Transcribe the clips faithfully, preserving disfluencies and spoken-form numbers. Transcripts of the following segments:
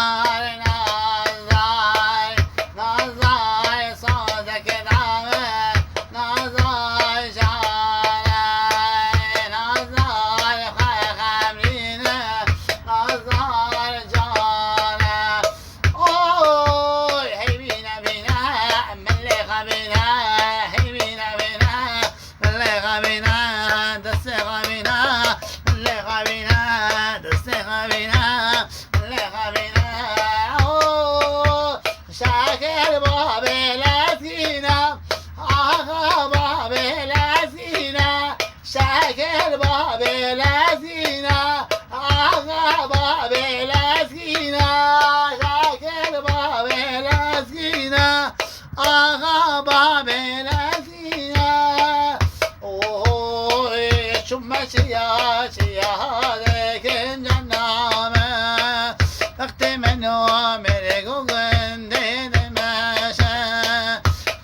Nazar, Nazar, sazeke dawe, Nazar jare, Nazar xwe xemrîne, Nazar jare. Oy, hey bîne bîne, min lê xwe bîne, hey bîne bîne, min lê xwe bîne, destê xwe bîne, min lê xwe bîne, destê xwe bîne, min lê xwe bîne. Oh, Şakir babê Lezgîne, axa babê Lezgîne, Şakir babê Lezgîne, axa babê Lezgîne, Şakir babê Lezgîne, axa babê Lezgîne. Oy, çumme çiya, çiya dikin caname. Wextê min û mêrek û gundê dimeşe.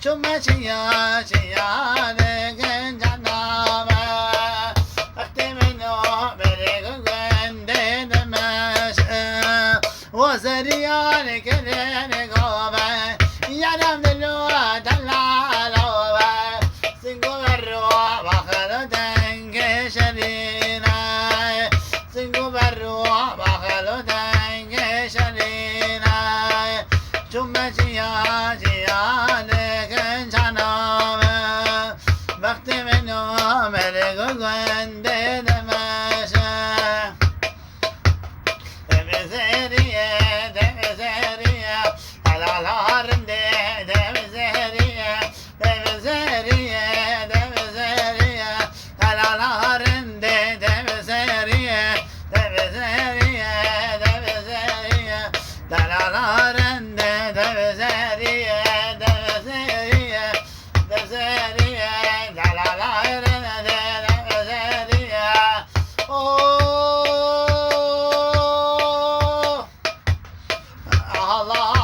Çumme çiya, çiya dikin caname. Wextê min û mêrek û gundê dimeşe. Wazeriyan kirin gove, yaram dilo delalo ve. Singo berro baxalo denge şerine. Singo berro baxalo denge şerine. Çumme çiya çiya dikin caname. Wextê min û mêrek û gundê dimeşe. Demizeriye, demizeriye, helala rindê, demizeriye, demizeriye, demizeriye, helala rindê, demizeriye, demizeriye, demizeriye, helala rindê, demizeriye, demizeriye, demizeriye, helala rindê, demizeriye. Oh! Allah